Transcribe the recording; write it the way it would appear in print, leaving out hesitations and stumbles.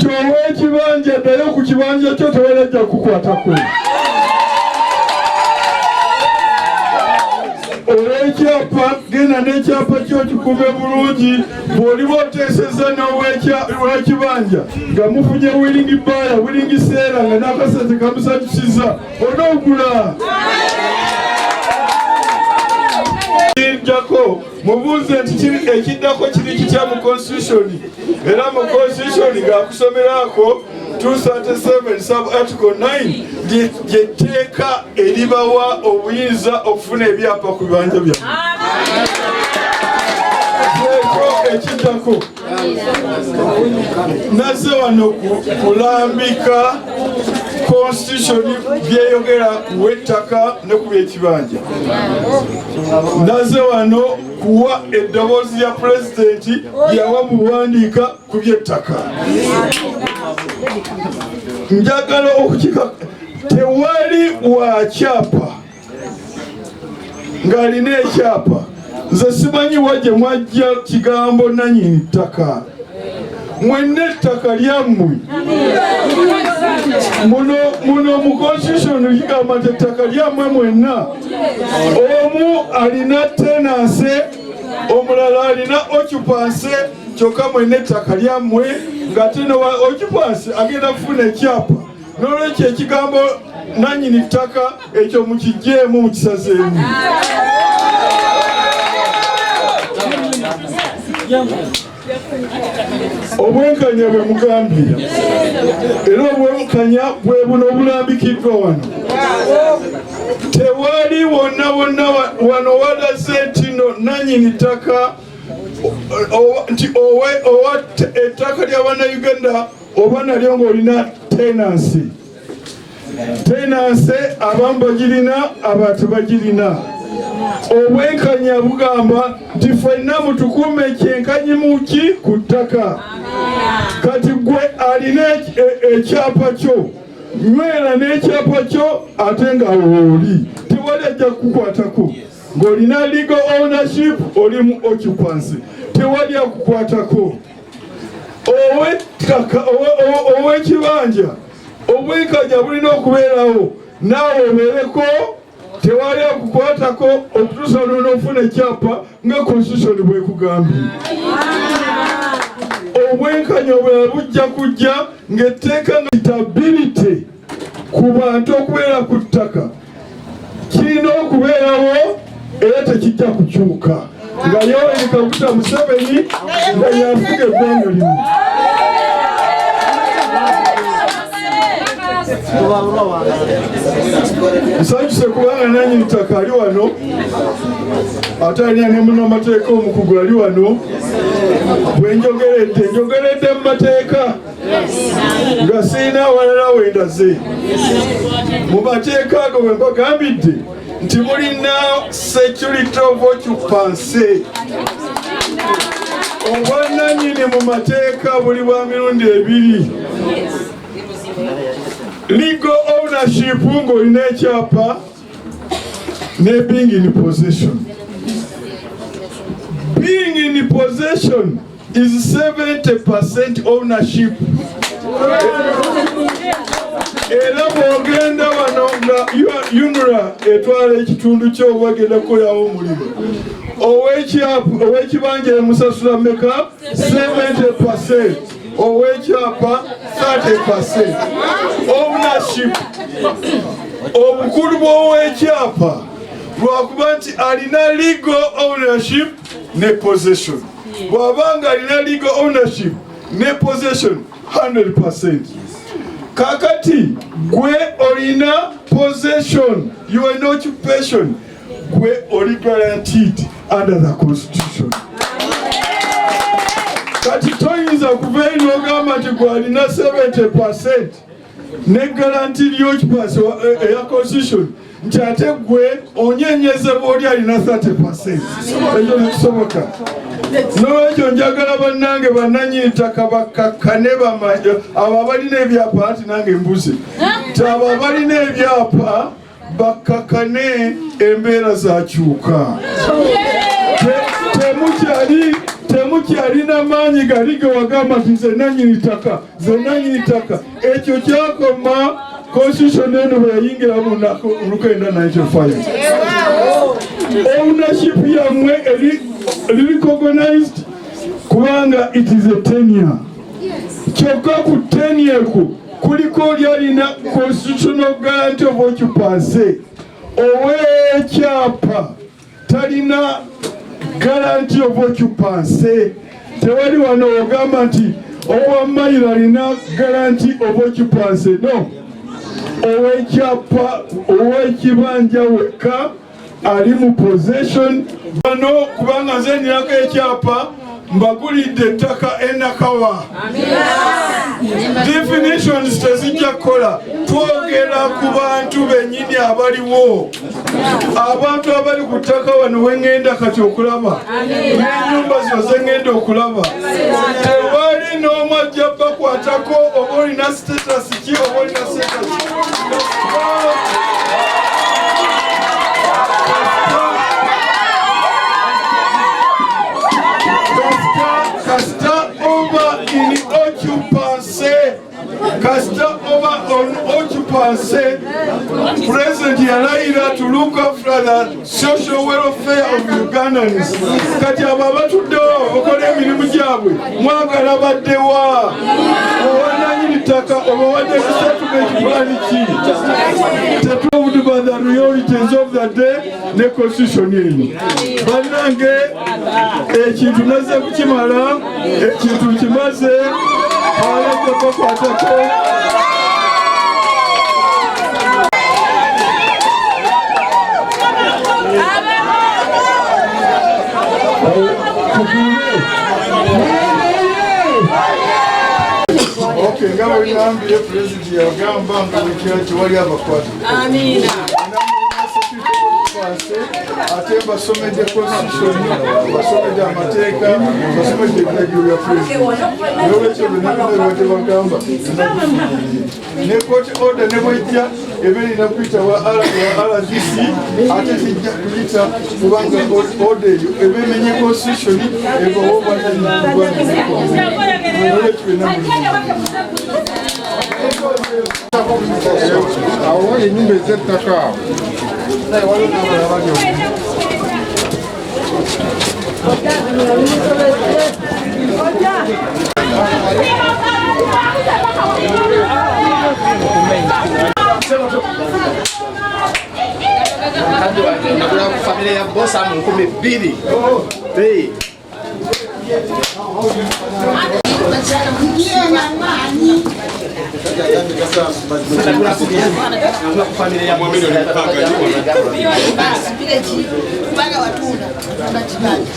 Nti ow'ekibanja ddayo ku kibanja kyo, tewali ajja kukukwatako. Olw'ekyapa, genda n'ekyapa kyo kikume bulungi. Bw'oliba oteesezza n'owekibanja nga mufunye willing buyer, willing seller, nga n'akasente kamusanyusiza, onoogula. Kijjako mubuuze nti ekiddako kiri kitya mu constitution? Era mu constitution ng'akusomerako 237 sub article 9, lyetteeka eribawa obuyinza okufuna ebyapa ku bibanja byammwe. Ekyo ekiddako, nazze wano kulambika constitution byeyogera ku w'ettaka ne ku byekibanja. Nazze wano kuwa eddoboozi lya pulezidenti lyawa mu buwandiika ku by'ettaka. Njagala okukika, tewali wakyapa ng'alina ekyapa. Nze simanyi wa gye mwajja kigambo nanyini ttaka. Mwenna ettaka lyammwe. Muno mu constitution kigamba nti ettaka lyammwe mwenna. Omu alina tenancy, omulala alina occupancy, kyokka mwenna ettaka lyammwe, ng'ate nowa occupancy agenda kufuna ekyapa. N'olwekyo ekigambo nanyini ttaka ekyo mukijjeemu, mukisazeemu. Obwenkanya bwe mugambye, era obwenkanya bwe buno obulambikiddwa wano. Tewali wonna wonna wano walaze nti no nanyini ttaka nti owa ettaka lya bannayuganda oba nalyo ng'olina tenancy. Tenancy abamu bagirina, abantu bagirina. Obwenkanya bugamba nti ffenna mutukuume kyenkanyi muki ku ttaka. Kati gwe alina ekyapa kyo, nywera n'ekyapa kyo, ate nga wooli tewali ajja kukukwatako. Ng'olina legal ownership, oli mu occupancy, tewali akukwatako. Ow'ettaka, ow'ekibanja, obwenkanya bulina okubeerawo, naawe obeereko, tewali akukwatako okutuusa lwonoofuna ekyapa nga constitution bwekugambye. Obwenkanya obulala bujja kujja ng'etteeka nga stability ku bantu okubeera ku ttaka kirina okubeerawo, era tekijja kukyuka nga Yoweri Kaguta Museveni nga yafuga eggwanga lino. Nsanyuse kubanga nanyini ttaka ali wano, ate alina ne munnamateeka omukugu ali wano. Bwe njogeredde, njogeredde mu mateeka nga sirina walala wendaze. Mu mateeka ago bwe mbagambidde nti mulina security of occupancy. Obwannannyini mu mateeka buli bwa mirundi ebiri: legal ownership ng'olina ekyapa, ne being in possession. Being in possession is 70% ownership. Era bw'ogenda wano nga UNRA etwala ekitundu kyo, bagenda kukolerawo omulimu, ow'ekibanja emusasula meka? 70%, ow'ekyapa 30%. Ownership, obukulu bw'ow'ekyapa lwakuba nti alina legal ownership ne possession. Bw'abanga alina legal ownership ne possession 100%, kakati gwe olina possession, you are in occupation, gwe oli guaranteed under the constitution. Kati toyinza kuva eri n'ogamba nti gwe alina 70% ne guaranteed occupancy eya constitution, nti ate gwe onyenyezebwa oli alina 30%. Ekyo tekisoboka. N'olwekyo njagala bannange bannanyini ttaka bakkakkane, bamanye abo abalina ebyapa, anti nange mbuze nti abo abalina ebyapa bakkakane, embeera zakyuka. Temukyali temukyali. Temukyalina maanyi gali ge wagamba nti nze nanyini ttaka, nze nanyini ttaka. Ekyo kyakoma constitution eno bwe yayingira mu 1995. Ownership yammwe eri recognized kubanga it is a tenure. Kyokka ku tenure ku kuliko oli alina constitutional guarantee of occupancy. Ow'ekyapa talina guarantee of occupancy. Tewali wano ogamba nti owa mayiro alina guarantee of occupancy. No, ow'ekyapa, ow'ekibanja wekka ali mu possession bano, kubanga nze ninako ekyapa, mbagulidde ettaka enakawa. Definitions tezijja kukola. Twogera ku bantu bennyini abaliwo, abantu abali ku ttaka wano wengenda kati okulaba n'ennyumba zino zengenda okulaba. Tewali n'omu ajja bakwatako, oba olina status ki, oba olina status. Kasita oba in occupancy, kasita oba on occupancy. President yalayira to look after the social welfare of Ugandans. Kati abo abatuddewo bakola emirimu gyabwe, mwagala baddewa? Owananyini ttaka obawadde settlement plan ki? Tetroved by the realities of the day ne constitution eno. Bannange, ekintu nazze kukimala, ekintu kimaze, alajja bakwatako. Okay, nga bwe ngambye, pulezidenti yagamba nga bwekira tewali abakwata. Amiina. Ate basomedde constitution, basomedde amateeka, basomedde ebiragiro bya pulezidenti. Nolwekyo byonna byonna bibadde bagamba ne court order ne bwejja eba erina kuyita wa RDC, ate tijja kuyita kubanga order eyo eba emenye constitution, ebawo bananyini. Nolwekyo byonna. Awo wali ennyumba ez'ettaka awo. Waliwo n'abalala bali omwo. Mukadde wange nagula ku famire ya bosa mu 2000. Hey. Nagula ku famire ya bosa. Kubanga watunda, tunda kibanja.